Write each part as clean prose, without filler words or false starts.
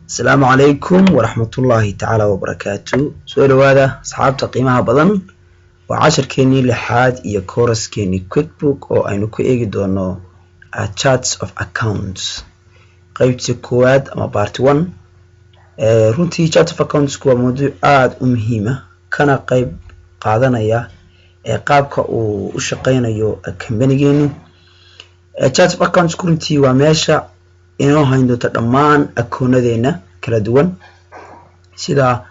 Asalaamu calaykum waraxmatullaahi tacaala wabarakaatu. Soo dhawaada, asxaabta qiimaha badan. Waa casharkeenii lixaad iyo kooraskeenii QuickBook oo aynu ku eegi doono charts of accounts, qeybtii koowaad ama part one. Runtii chart of accounts waa mawduuc aada u muhiima, kana qeyb qaadanaya ee qaabka uu u shaqeynayo companygeenu. Chart of accounts runtii waa meesha inoo hayn doonto dhammaan akoonadeena kala duwan, sida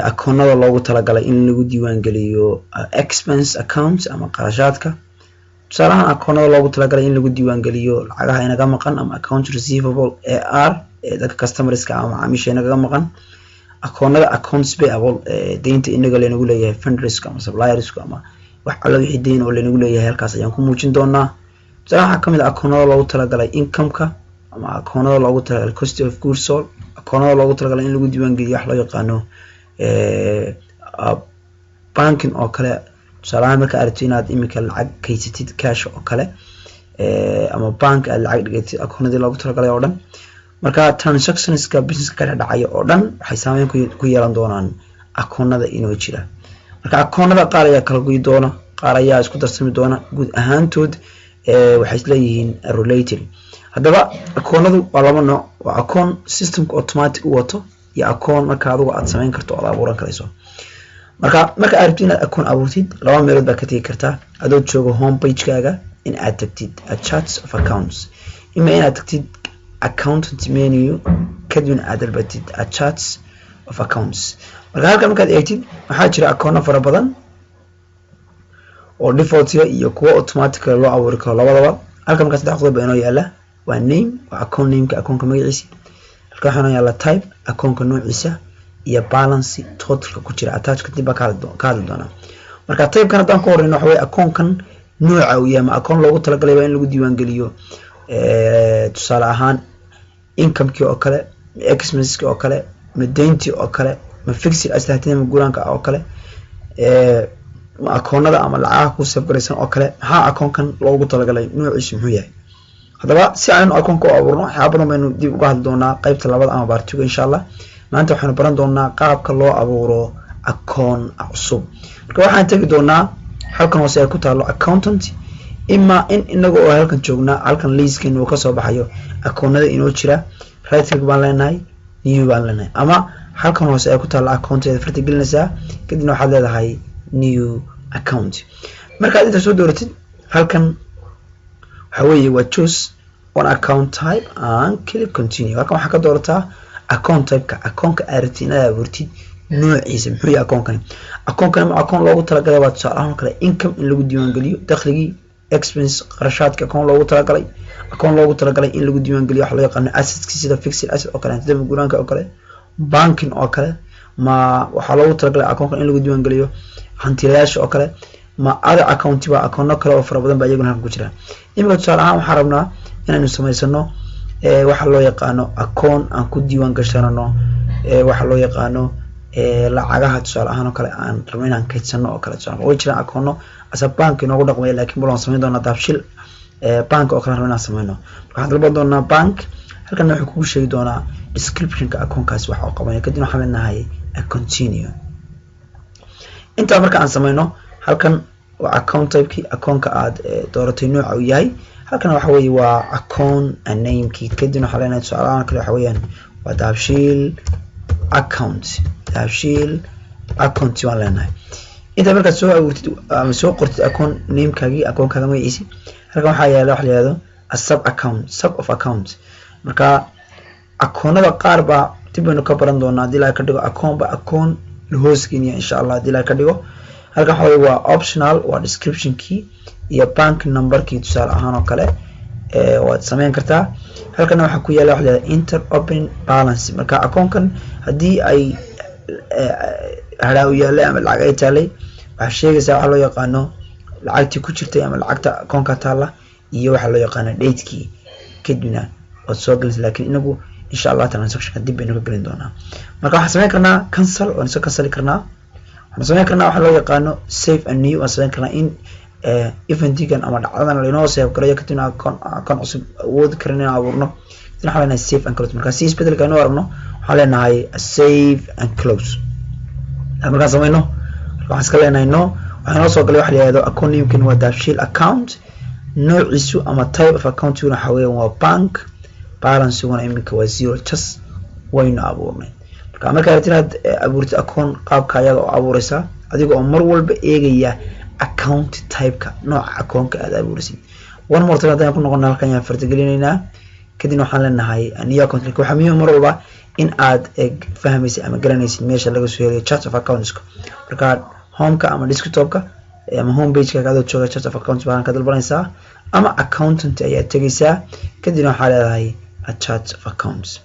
akoonada loogu talagalay in lagu diiwaangeliyo expense account ama qarashaadka, tusaalahaan akoonada loogu talagalay in lagu diiwaangeliyo lacagaha inaga maqan ama account receivable, AR, ee dadka customerska ama macaamiisha inagaga maqan, akoonada accounts payable ee deynta inaga laynagu leeyahay, vendorska ama supplierska ama wax alla wixii deyn oo laynagu leeyahay, halkaas ayaan ku muujin doonaa. Tusaalaha waxaa kamid ah akoonada loogu talagalay incomeka ama akoonada loogu talagalay cost of goods sold, akoonada loogu talagalay in lagu diiwaangeliyo wax loo yaqaano banking oo kale. Tusaalahaan marka aragto inaad iminka lacag kaysatid, cash oo kale, ama bank aad lacag dhigatid, akoonadii loogu talagalay oo dhan. Marka transactionska businesska ka dhacaya oo dhan waxay saameyn ku yeelan doonaan akoonada inoo jira. Marka akoonada qaar ayaa kala goyi doona, qaar ayaa isku darsami doona, guud ahaantood waxay isleeyihiin related. Haddaba akoonadu waa laba nooc: waa akoon systemka automatic u wato iyo akoon marka adigu aad samayn karto o aad abuuran karayso. Marka aad rabtid inaad akoon abuurtid, laba meelood baa ka tegi kartaa. Adoo joogo home pagekaaga, in aad tagtid charts of accounts, ima inaad tagtid accountant menu, kadibna aad dalbatid charts of accounts. Marka halkan markaad eegtid, waxaa jira akoono fara badan oo defaultiga iyo kuwo automatically loo abuuri karo labadaba. Halkan markaa saddex qodob baa inoo yaala: waa name, waa account nameka, akoonka magaciisa. Halkan waxaa inoo yaala type, akoonka noociisa, iyo balance, totalka ku jira. Attachka dib baa ka hadli doonaa. Marka typekan haddaan ku horeyno, waxa weye akoonkan nooca uu yahay. Ma akoon loogu talagalay baa in lagu diiwaangeliyo, tusaale ahaan, incomekii oo kale, ma expenseski oo kale, ma deyntii oo kale, ma fixed asset ma guuraanka oo kale, ma akoonada ama lacagaha ku save garaysan oo kale? Maxaa akoonkan loogu talagalay? Noociisu muxuu yahay? Haddaba si aynu akoonka u abuurno, waxyaaba badan baynu dib uga hadli doonaa qeybta labada ama part two-ga, insha Allah. Maanta waxaynu baran doonaa qaabka loo abuuro akoon cusub. Marka waxaan tegi doonaa halkan hoose ay ku taalo accountant, ima in inaga oo halkan joognaa, halkan liiskan uu kasoo baxayo akoonada inoo jira, right click baan leenahay, new baan leenahay, ama halkan hoose ay ku taalo account ayaad farta gelinaysaa, kadibna waxaad leedahay new account. Markaad inta soo dooratid, halkan waxa weeye waa choose one account type and click continue. Halkan waxaa ka doorataa account typeka, akoonka aad rabtid inaad abuurtid noociisa. Muxuu yahay akoonkani? Akoonkani ma akoon loogu talagalay waa, tusaale ahaan kale, income in lagu diiwaangeliyo dakhligii, expense, qarashaadka, akoon loogu talagalay, akoon loogu talagalay in lagu diiwaangeliyo waxa loo yaqaano assetski, sida fixed asset oo kale, hantida guuraanka oo kale, banking oo kale, ma waxaa loogu talagalay akoonkan in lagu diiwaangeliyo hantilayaasha oo kale, ma other account ba, akoono kale oo fara badan ba iyaguna halkan ku jira. Iminka tusaale ahaan waxaan rabnaa inaynu samaysano waxa loo yaqaano akoon aan ku diiwaan gashanano waxa loo yaqaano lacagaha, tusaale ahaan oo kale, aan rabno inaan kaydsano oo kale. Tusaale, way jiraan akoono asa bank inoogu dhaqmaya, laakiin bal waan samayn doonaa Dahabshiil Bank oo kale rabno inaan sameyno. Marka waxaan dalban doonaa bank. Halkan wuxuu kugu sheegi doonaa descriptionka akoonkaasi waxa uu qabanayo. Kadibna waxaan leenahay continue. Intaa marka aan sameyno, halkan waa account typekii, akoonka aad dooratay nooca uu yahay. Halkan waxa weeye waa account namekii. Kadibna waxaa leenahay, tusaalahaan kale, waxa weeyaan waa Dahabshiil account. Dahabshiil account waan leenahay. Intaa markaad soo abuurtid ama soo qortid account namekaagii, akoonkaaga magaciisi, halkan waxaa yaala waxa la yihahdo a sub account, sub of account. Marka akoonada qaar baa dib baynu ka baran doonaa haddii laga ka dhigo, akoon ba akoon la hoos geniya, insha Allah, haddii laga ka dhigo. Halkan waxa weye waa optional, waa descriptionkii iyo bank numberkii, tusaale ahaan oo kale, waad sameyn kartaa. Halkana waxaa ku yaala waxa la yihahda enter open balance. Marka akoonkan haddii ay hadhaa u yaalay ama lacag ay taalay, waxaa sheegaysaa waxa loo yaqaano lacagtii ku jirtay ama lacagta akoonka taalla iyo waxa loo yaqaano datekii, kadibna waad soo gelinaysa. Lakin inagu, insha Allah, transactionka dib baynu ka gelin doonaa. Marka waxaan sameyn karnaa cancel, waan iska canceli karnaa. Waxaan sameyn karnaa waxa loo yaqaano save and new. Waan sameyn karnaa in eventigan ama dhacdadan lainoo save garayo, kadibna akoon cusub awoodi karin inaan abuurno. Waxaan leenahay save and close. Marka si isbedelka aynu aragno, waxaan leenahay save and close. Markaan samayno, waxaan iska leenahay no. Waxaa noo soo galay waxa la yihahdo account namekan waa Dahabshiil account, noociisu ama type of accountiguna waxa weeyaan waa bank, balanciguna iminka waa 0. Just waynu abuurnay. Marka markaa rabtid inaad abuurtid account, qaabka ayaad oo abuureysaa, adiga oo mar walba eegaya account typeka, nooca accountka aad abuuraysid. One more time haddaan ku noqono, halkan ayaan fartagelinaynaa, kadibna waxaan leenahay new account. Waxaa muhiim mar walba in aad fahmaysid ama garanaysid meesha laga soo helayo chart of accounts. Marka homeka ama desktopka ama home pageka adoo jooga, chart of accounts baan ka dalbanaysaa, ama accountant ayaad tegaysaa, kadibna waxaa leedahay chart of accounts.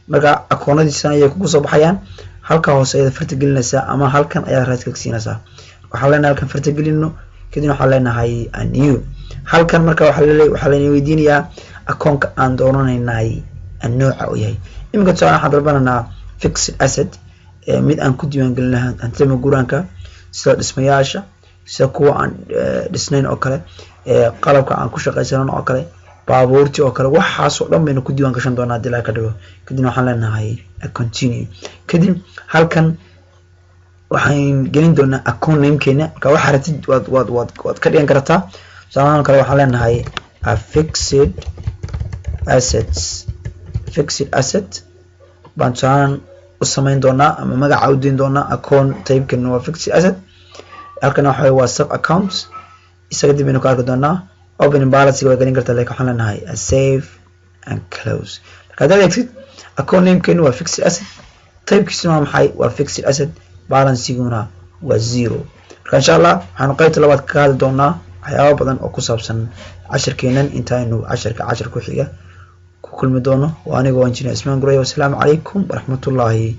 Marka akoonadiisan ayay kugu soo baxayaan. Halka hoose ayaad farta gelinaysaa ama halkan ayaad right click siinaysaa. Waxaan leenahay halkan farta gelino, kadibna waxaan leenahay new. Halkan marka waxaa layna weydiinayaa akoonka aan doonanaynay nooca uu yahay. Iminka tusaale waxaan dalbanaynaa fixed asset, mid aan ku diiwaan gelin lahaa hantida maguuraanka, sida dhismayaasha, sida kuwa aan dhisnayn oo kale, qalabka aan ku shaqaysanan oo kale, baabuurtii oo kale. Waxaasoo dhan baynu ku diiwaan gashan doonaa hadii laga ka dhigo. Kadibna waxaan leenahay continue. Kadib halkan waxaan gelin doonaa account namekeena. Marka waxaa rabtid waad ka dhigan kartaa. Tusaalahaan kale waxaan leenahay fixed assets. Fixed asset baan tusaalaan u samayn doonaa ama magaca u deyn doonaa. Account typekeena waa fixed asset. Halkan waxa waa sub accounts, isaga dib baynu ka arki doonaa. Opening balance waa gelin kartaa, lakin waxaan leenahay save and close. Marka haddaad eegtid, account namekeenu waa fixed asset, typekiisuna waa maxay? Waa fixed asset, balanciguna waa 0. Marka insha Allah waxaanu qaybta labaad kaga hadli doonaa waxyaaba badan oo ku saabsan cashirkeenan. Intaaynu casharka cashar ku xiga ku kulmi doono, waa anigoo Engineer Ismaan Guray. Wasalaamu calaykum waraxmatullaahi.